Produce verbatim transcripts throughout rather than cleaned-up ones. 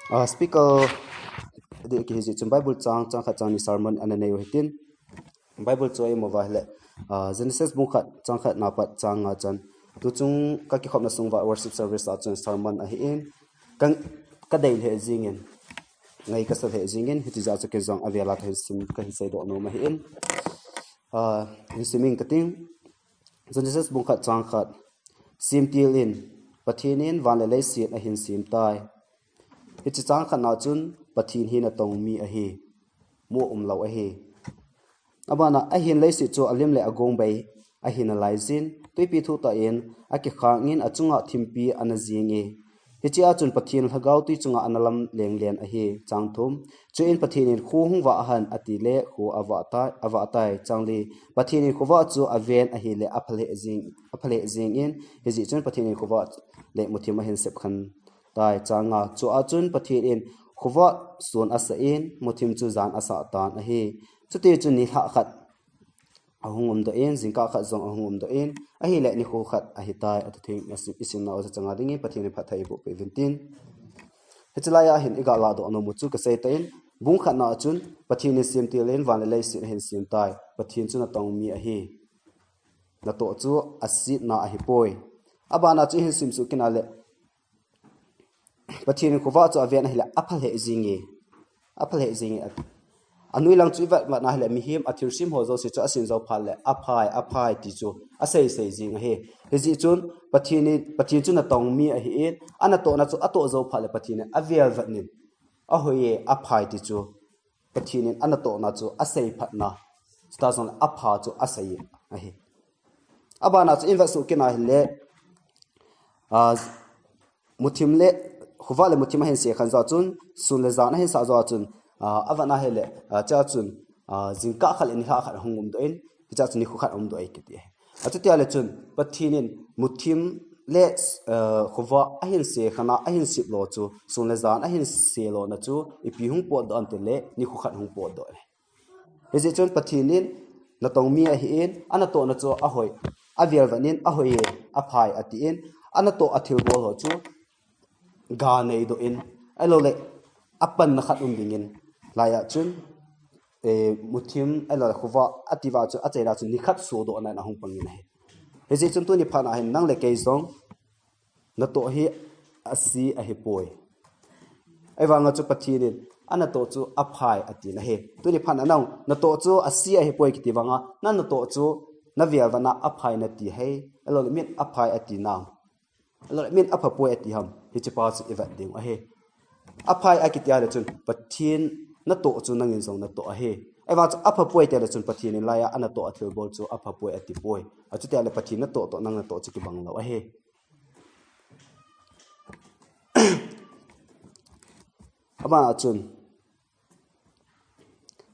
Uh, speaker di ki hiji chun Bible chang chang khat chang ni sermon ana nei u hitin. Bible chu imu va hile, uh, Genesis bung khat chang khat na pat chang nga chan. Tu chung ka kikhopna sung va worship service a chun sermon ahi in. Kan ka dei le jingin. Ngai ka sa le jingin hiti ja chu ken jong avela ka hin sim ka hin sei do nom ahi in. Uh, hin siming ka ting. Genesis bung khat chang khat. Sim til in, Pathen in van le leiset ahin sim tai. Hichi chang khat na chun Pathen hi natong mi ahi. Mo um lo ahi. Abana ahin leiset chu alim le agong bei ahin alai jin. Tuipi thu ta in akikhang in achunga thimpi ana jing e. Hichia chun Pathen lhagao tui chunga ana lam leng len ahi, chang thum. Chuin Pathen in khu hung va ahan ati le khu ava tai, ava tai, chang li. Pathen in khuva chu aven ahi le aphaleh jing, aphaleh jing in, hiji chun Pathen in khuva le muthim ahin sep khan tai, chang nga. Chua chun Pathen in khuva sun asa in, muthim chu jan asa tan ahi. Chuti chun ni lha khat ahung um do in, jingkah khat jong ahung um do in, ahile nikho khat ahi tai, ati thei, isim, isim na oja changa dingin, Pathen in phatthei iboh peh uvin tin. Hichi lai a hin iga la do nom u chu ka sei ta in, bung khat na chun, Pathen in sim til in van le leiset ahin sim tai, Pathen chu natong mi ahi. Natoh chu asetna ahi poi. Abana chu ihin sim suh kit na le, Pathen in khuva chu aven ahile aphaleh jing e. Aphaleh jing e. Anui lang chu ivet vet na hile mihem athilsim ho jouse chu asin jou phat le aphai, aphai ti chu asei sei jing ahi. Hiji chun Pathen in, Pathen chu natong mi ahi in, anatohna chu atoh jou phat le Pathen in avel vet nin. Ahoi e, aphai ti chu Pathen in anatohna chu asei phatna. Chuta jong le apha chu asei ahi. Abana chu ivet suh kit na hile, ah, muthim le, khuva le muthim ahin se khan jo chun, sun le jan ahin sa jo chun, ah, avet na hile, ah, cha chun, ah, jingkah khat le ni lha khat ahung um do in, hicha chun nikho khat um do e kiti ahi. Achuti le chun, Pathen in muthim le, ah, khuva ahin se khan a, ahin sep lo chu, sun le jan ahin se lo na chu, ipi hung pot do ham ti le, nikho khat hung pot do e. Hiji chun Pathen in natong mi ahi in, anatohna chu ahoi, avel vet nin ahoi e, aphai ati in, anatoh athilbol ho chu ga nei do in, ahilou le apanna khat um ding in, lai a chun, eh, muthim, ahilou le khuva ati va chu achaina chu nikhat sodoh na in ahung pang in ahi. Hiji chun tuni phat na hin nang le kei jong, natoh hi ase ahi poi. Ahivanga chu Pathen in, anatoh chu aphai ati na ahi. Tuni phat na nang, natoh chu ase ahi poi kiti vanga, na natoh chu navel vet na aphai nati ahi. Ahilou le min aphai ati nam. Ahilou le min apha poi ati ham. Hichi pa chu ivet ding ahi. Aphai akiti a le chun, Pathen natoh chu nangin jong natoh ahi. Ahivang chu apha poi ti a le chun, Pathen in lai a anatoh athilbol chu apha poi ati poi. Achuti le Pathen natoh toh nang natoh chu kibang lou ahi. Abana chun,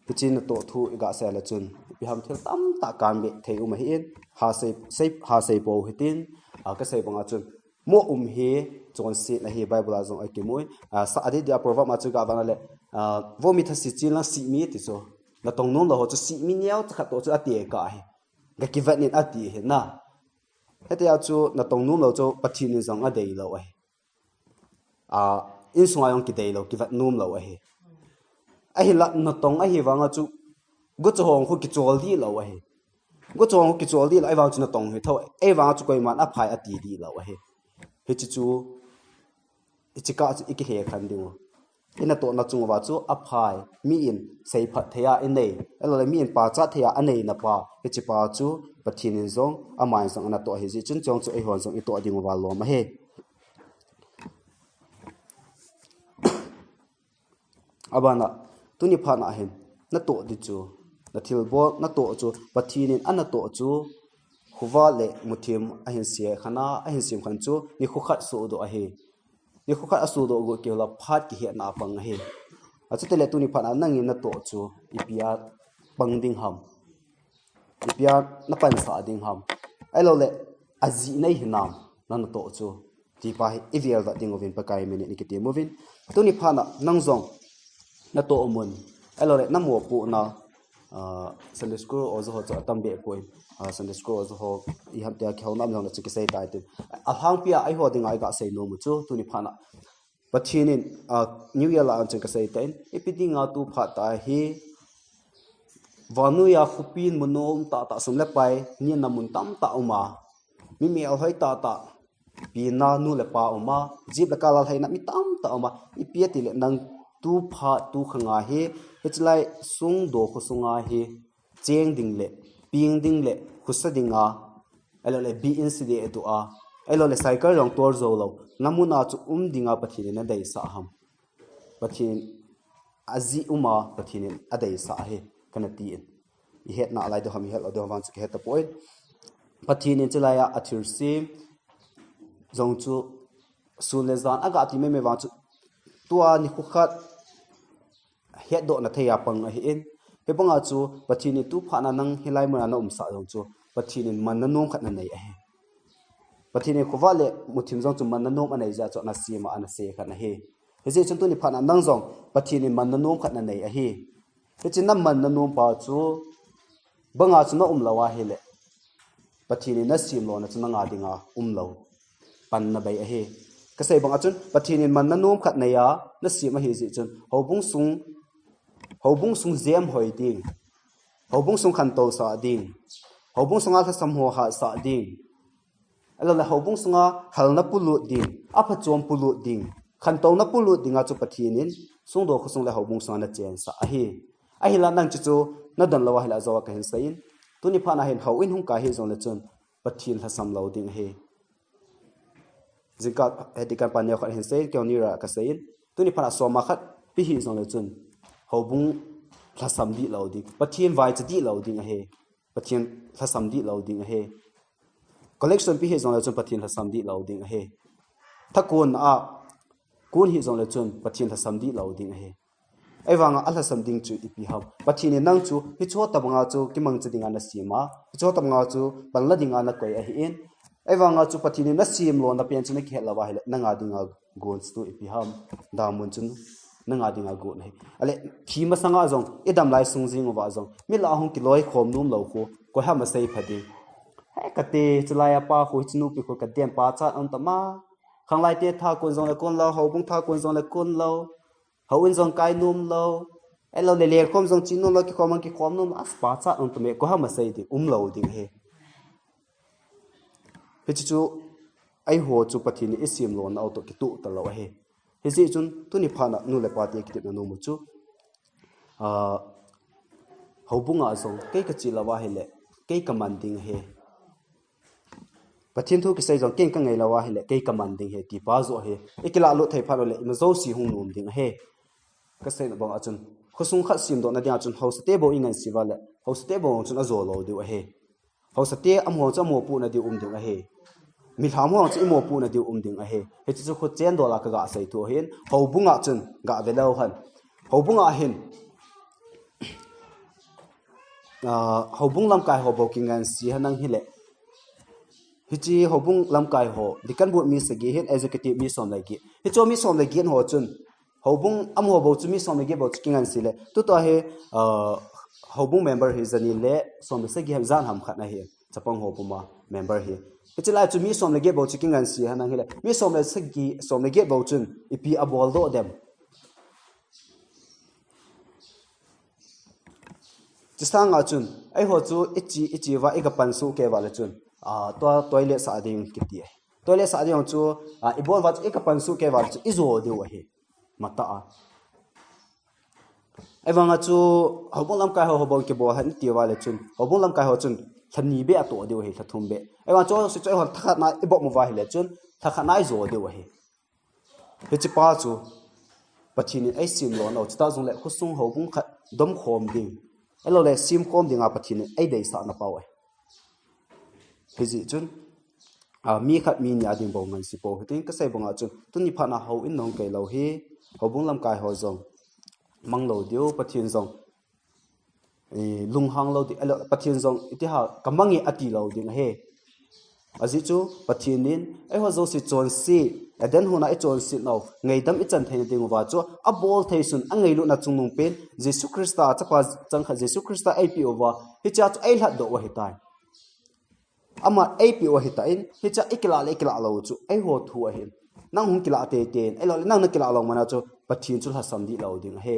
hichi natoh thu iga sei le chun, ipi ham thil tamtah kan be thei um ahi in, ha sei, sei, ha sei pou hitin, ah, ka sei banga chun, mo um hi chonset ahi Bible a jong akimu in, ah, sa adeh dia proverb ma chu ga vang le, ah, vo mi thase chin lang simi ti chu, natong nom lou ho chu simi neo cha khat toh chu ati ka ahi. Ga kivet nin ati hi na. Hitia chu natong nom lou chu Pathen in jong adei lou ahi. A, insunga jong kidei lou, kivet nom lou ahi. Ahinla natong ahi vanga chu, gucha ho khu kichol di lou ahi. Gucha ho khu kichol di lou, ahivang chu natong hi tho, ahivang chu koiman aphai ati di lou ahi. Hichi chu, hichi kah chu ikilhe khan ding u. Inatohna chung uva chu aphai, mi in seiphat thei a inei, ahilou le mi in pachat thei a anei na pa, hichi pa chu Pathen in jong, ama in jong anatoh ahi jeh chun chong chu eihon jong itoh ding uva lom ahi. Abana, tuni phat na hin, natoh di chu, nathilbol, natoh chu, Pathen in anatoh chu, khuva le muthim ahin se khan a, ahin sem khan chu, nikho khat sodoh ahi. Nikho khat asodoh got kihou le phat kihetna a pang ahi. Achuti le tuni phat na nangin natoh chu, ipi a pang ding ham. Ipi a napansah ding ham. Ahilou le, ajeh nei hinam, nang natoh chu. Ti pa hi ivel vet ding uvin Pakai min in ikitem uvin. Tuni phat na nang jong natoh mun. Ahilou le, namopohna, ah, Sunday school oja ho chu atam be poi. Ah, Sunday school oja ho iham tia kihou nam jong na chu kisei tai tin. Alhangpi a eiho dinga iga sei nom u chu, tuni phat na. Pathen in, a, New Year lah a chun kasei tan, ipi dinga tu phat tah hi, vannoi a khopin mun nom tah tah sum le pai, nina mun tamtah um a, mi melhoi tah tah, pina nu le pa um a, jep le kal a lhaina mi tamtah um a, ipi ati le nang tu phat tu khang a hi, hichelai Songdo khosung a hi, cheng ding le, peng ding le, khosa ding a, ahilou le bi in si deh tu a, ahilou le cycle jong tol jou lou, na mun a chu um dinga Pathen in adeisah ham. Pathen ajeh um a Pathen in adeisah ahi, kana tin. Ihet nalai diu ham, ihet lou diu ham vang chu kihet tapoi. Pathen in hichelai a athilsem jong chu sun le jan aga ti mei mei vang chu tua nikho khat hetdohna thei a pang ahin. Hibanga chu Pathen in tu phat na nang hilai mun a na umsah jong chu Pathen in manna nom khat nanei ahi. Pathen in khovah le muthim jong chu manna nom anei jeh a chu nasem a anasei khat ahi. Hijeh chun tuni phat na nang jong Pathen in manna nom khat nanei ahi. Hiche na manna nom pa chu banga chu na um lou ahile, Pathen in nasem lona chu nanga dinga um lou. Panna bei ahi. Kasei banga chun Pathen in manna nom khat neiya nasem ahi jeh chun houbung sung, houbung sung jem hoi ding, houbung sung khantou sah ding, houbung sunga lhasam ho hahsat ding, ahilou le houbung sunga halna polut ding, aphachom polut ding, khantouna polut dinga chu Pathen in Songdo khosung le houbung sunga nachensah ahi. Ahinla nang chuchu nadon lou ahile ajou a kahin seiyin, tuni phat na hin houin hung kai hih jongle chun Pathen lhasam lou ding ahi. Jingkah hiti kan pan neo khat hin seiyin, keiho ni ra kaseiyin, tuni phat na soma khat pe hih jongle chun houbung lhasam dih lou ding, Pathen vaicha dih lou ding ahi. Pathen lhasam dih lou ding ahi. Collection pe hih jongle chun Pathen lhasam dih lou ding ahi. Thakon a kon hih jongle chun Pathen lhasam dih lou ding ahi. Ahivanga alhasam ding chu ipi ham? Pathen in nang chu hicheho tobanga chu kimangcha dinga nasem a, hicheho tobanga chu panla dinga nakoi ahin. Ahivanga chu Pathen in nasem lona pen chu nakihet lou ahile nanga dinga gon chu ipi ham? Damun chu nanga dinga gon ahi. Ahile thi masanga jong idam lai sung jing uva jong mi lah a hung kiloikhom nom lou khu koi ham asei pha ding? He kati, chulai a pa khu, hiche nupi khu kaden pachat um tama. Khanglai te thakon jongle kon lou, houbung thakon jongle kon lou, houin jong kai nom lou, ahilou le lelkhom jong che nom lou, kikhom jong kikhom nom lou, a pachat um tame, koi ham asei ding, um lou ding ahi. Hiche chu eiho chu Pathen in isem lona u toh kitoh talou ahi. Hijeh chun tuni phat na nu le pa te kitepna nom u chu, a, houbunga jong kei kache lou ahile kei kaman ding ahi. Pathen thu kisei jong kei kangai lou ahile kei kaman ding ahi ti pa joh ahi. Ikilah lut thei phat uleh ima jouse hung nom ding ahi. Kaseina banga chun khosung khat semdohna dinga chun haosa te bou ingansei uva le haosa te bou chun ajo lou diu ahi. Haosa te amaho chu amopohna diu um ding ahi. Milham ho chu imopohna diu um ding ahi. Hiche chu khochen dol a kaga sei thu ahin, houbunga chun gave leu hen. Houbunga hin, ah, houbung lamkai ho bou kingansei henlang hile, hiche houbung lamkai ho, deacon board mi sagi hin, executive mi som le get. Hiche mi som le get ho chun houbung amaho bou chu mi som le get bou chu kingansei le, tutua hi, ah, houbung member hi jani le som le sagi ham jan ham khat ahi, chapang ho puma member hi. Hiche lai chu mi som le get bou chu kingansei henlang hile, mi som le sagi, som le get bou chun ipi aboldoh dem? Chusanga chun eiho chu iche, iche uva iga pansuh kei uva le chun, ah, tua toilet sah ding kiti ahi. Toilet sah ding chu, ah, ibol uva chu iga pansuh kei uva le chu ijo diu ahi. Matah a. Ahivanga chu houbung lamkai ho, houbung kibol hen iti uva le chun houbung lamkai ho chun lha ni beh atoh diu ahi, lha thum beh. Ahivanga chu, chu eiho lha khat na ibom uva hile chun lha khat na ijo diu ahi. Hiche pa chu Pathen in eisem lona u, chutah jongle khosung houbung khat domkhom ding, ahilou le semkhom dinga Pathen in eideisahna pau ahi. Hijeh chun, a, mi khat mi ni a ding bou ngansei pou hitin, kasei banga chun tuni phat na houin nahung kai lou hi, houbung lamkai ho jong mang lou diu, Pathen jong, eh, lunghang lou ding, ahilou, Pathen jong iti ham, kamang e ati lou ding ahi. Ajeh chu Pathen in eiho jouse chonset, Eden hon a ichonset nau ngaidam ichan theina diuva chu abol thei sun, angailutna chungnung pen, Jesu Christa chapa changkhat Jesu Christa eipeh uva, hichea chu eilhatdoh u ahitai. Ama eipeh u ahitan, hichea ikilah le ikilah lou chu eiho thu ahin. Nang hung kilah teitei in, ahilou le nang na kilah lou mana chu Pathen chu lhasam dih lou ding ahi.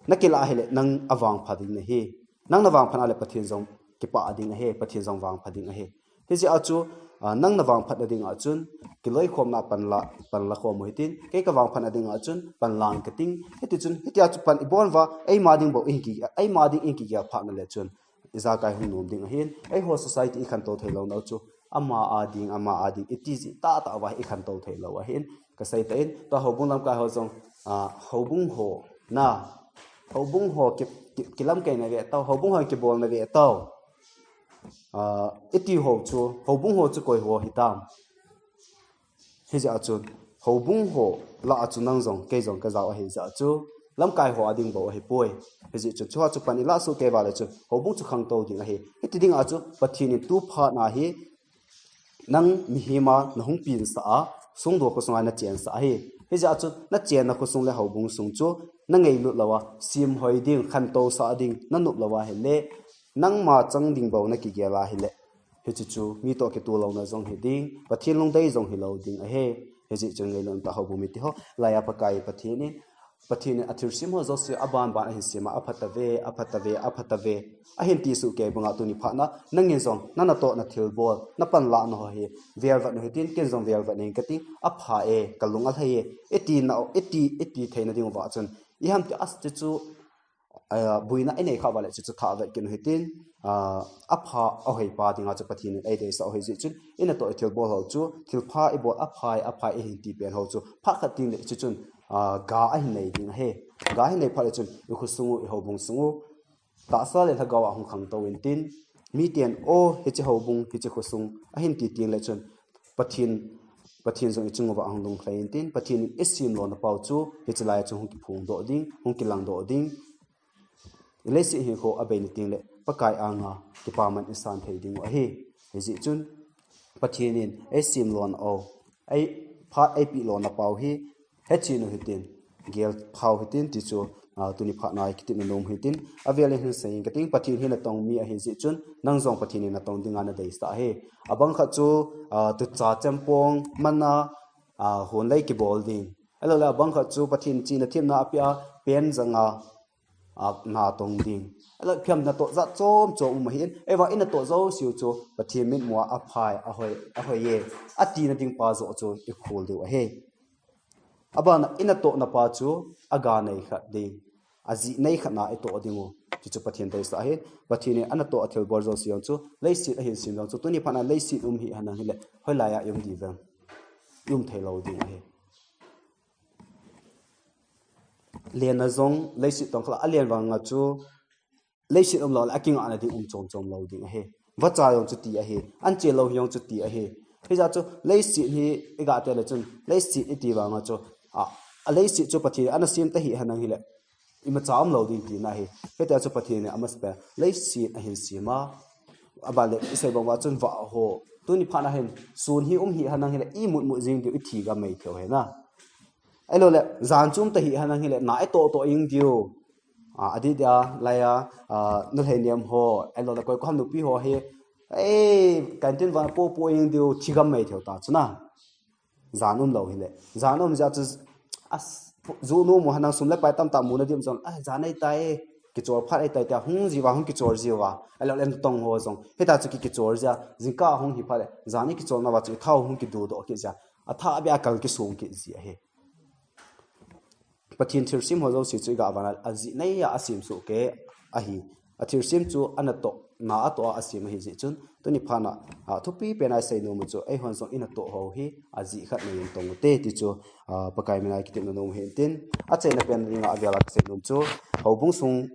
Na kilah ahile nang avangpha ding nahi. Nang na vangphat a le Pathen jong kipah ding ahi, Pathen jong vangpha ding ahi. Hijeh a chu, ah, nang na vangphat na ding a chun, kiloikhomna panla, panla khom u hitin, kei ka vangphat na ding a chun, panla in kating. Hiti chun, hitia chu pan ibon uva, eima ding bou ihin ki, eima ding ihin kigel phat na le chun, ijakai hung nom ding ahin, eiho society ikhantou thei lou nau chu, ama a ding, ama a ding, iti jing tahtah uva ikhantou thei lou ahin, kasei tan, tua houbung lamkai ho jong, ah, houbung ho, na, houbung ho ki, ki, kilamkai na ve tau, houbung ho kibolna ve tau. Ah, iti ho chu, houbung ho chu koi ho hitam. Hijeh a chun, houbung ho lah a chu nang jong, kei jong kajao ahi jeh a chu, lamkai ho a ding bou ahipoi. Hijeh chun, chua chu pan ilah soh kei uva le chun, houbung chu khangtou ding ahi. Hiti ding a chu, Pathen in tu phat na hi, nang mihem a na hung pinsah a, songdoh khosung a na chensah ahi. Hijeh a chu, na chenna khosung le houbung sung chu, na ngailut lou a, semhoi ding, khantousah ding, na nop lou ahile, nangma chang ding bou na kigel ahile. Hiche chu mi toh kitoh louna jong hi ding, Pathen lungdei jong hilou ding ahi. Hijeh chun ngailutna tah houbung mite ho, laiya Pakai Pathen in, Pathen in athilsem ho jouse aban ban ahin sem a, aphatave, aphatave, aphatave. Ahin ti soh kei banga tuni phat na, nangin jong, na natohna thilbol, na panlahna ho hi, velvet u hitin, ken jong velvet ing kating, apha e, kalung alhai e, iti na, iti, iti theina ding uva chun, iham ti as ti chu, ah, buina inei kha uva le chu chu thah vet kit u hitin, ah, apha ahoi pa dinga chu Pathen in eideisah u ahi jeh chun, inatoh thilbol ho chu, thilpha ibol aphai, aphai ihin ti pen ho chu, phat khat teng le chu chun, ah, ga ahin nei ding ahi. Ga ahin nei phat le chun, ikhosung u, ihoubung sung u, tahsa le lhagao a hung khangtou intin, miten, o, hiche houbung, hiche khosung, ahin ti teng le chun, Pathen, Pathen jong ichung uva ahung lunglhai intin, Pathen in isem lona pau chu, hiche laiya chu hung kiphongdoh ding, hung kilangdoh ding. Ileiset hinkho abei ni teng le, Pakai anga kipaman isan thei ding u ahi. Hijeh chun, Pathen in eisem lona u, ei phat eipeh lona pau hi, hechen u hitin, gel phau hitin ti chu, ah, tuni phat na kitepna nom hitin, avel in hin seiyin kating, Pathen hi natong mi ahi jeh chun, nang jong Pathen in natong dinga nadeisah ahi. Abang khat chu, ah, tucha chempong, manna, ah, hon lei kibol ding. Ahilou le abang khat chu Pathen chihna themna apeh a, pen janga, ah, natong ding. Ahilou le phiam natoh jat chom chom um ahin, eiva inatoh jouse u chu Pathen mitmu a aphai, ahoi, ahoi e, atina ding pa joh chu ikhol diu ahi. Abana inatohna pa chu aga nei khat ding, ajih nei khat na itoh ding u. Chu chu Pathen deisah ahi. Pathen in anatoh athilbol jouse jong chu, leiset ahin sem jong chu, tuni phat na leiset um hi henlang hile, hoilaiya i um diu vem? I um thei lou ding ahi. Lenna jong leiset tong khala alen vanga chu, leiset um lou le akingahna ding um chom chom lou ding ahi. Vacha jong chuti ahi. Anche lou hi jong chuti ahi. Hijeh chun leiset hi iga te le chun, leiset iti vanga chu, a, aleiset chu Pathen in ana sem tahih henlang hile, imacha um lou ding tina ahi. Hitia chu Pathen in amasapen a leiset ahin sem a, aban le isei bang uva chun vah ho, tuni phat na hin sun hi um hi henlang hile, imut mut jing diu, ithi gam mai thei u ahi na. Ahilou le, jan chu um tahih henlang hile, na itoh toh jing diu. Ah, adeh dia, laiya, ah, nulhei nem ho, ahilou le koi koi ham nupi ho hi, eh, canteen vang popo jing diu, thi gam mai thei u ta chu na. Jan um lou hile. Jan um jeh chu, as, ju nom u henlang, sum le pai tamtah muna dim jong, ah, jan ahitai, kichol phat ahitai tia, hung jiuva, hung kichol jiuva. Ahilou le natong ho jong, hitia chu ki, kichol jia, jingkah hung hi phat le, jan ikicholna uva chu ithao hung kidudoh kit jia. Athah beh a kal kisong kit ji ahi. Pathen thilsem ho jouse chu iga vana ajih nei a asem soh kei ahi. Athilsem chu anatoh, na atoh a asem ahi jeh chun, tuni phat na, ah, thupi pen a isei nom u chu, eihon jong inatoh ho hi ajih khat nei in tong ute ti chu, ah, Pakai mina kitepna nom u hitin, achaina pen dinga avel a kasei nom chu, houbung sung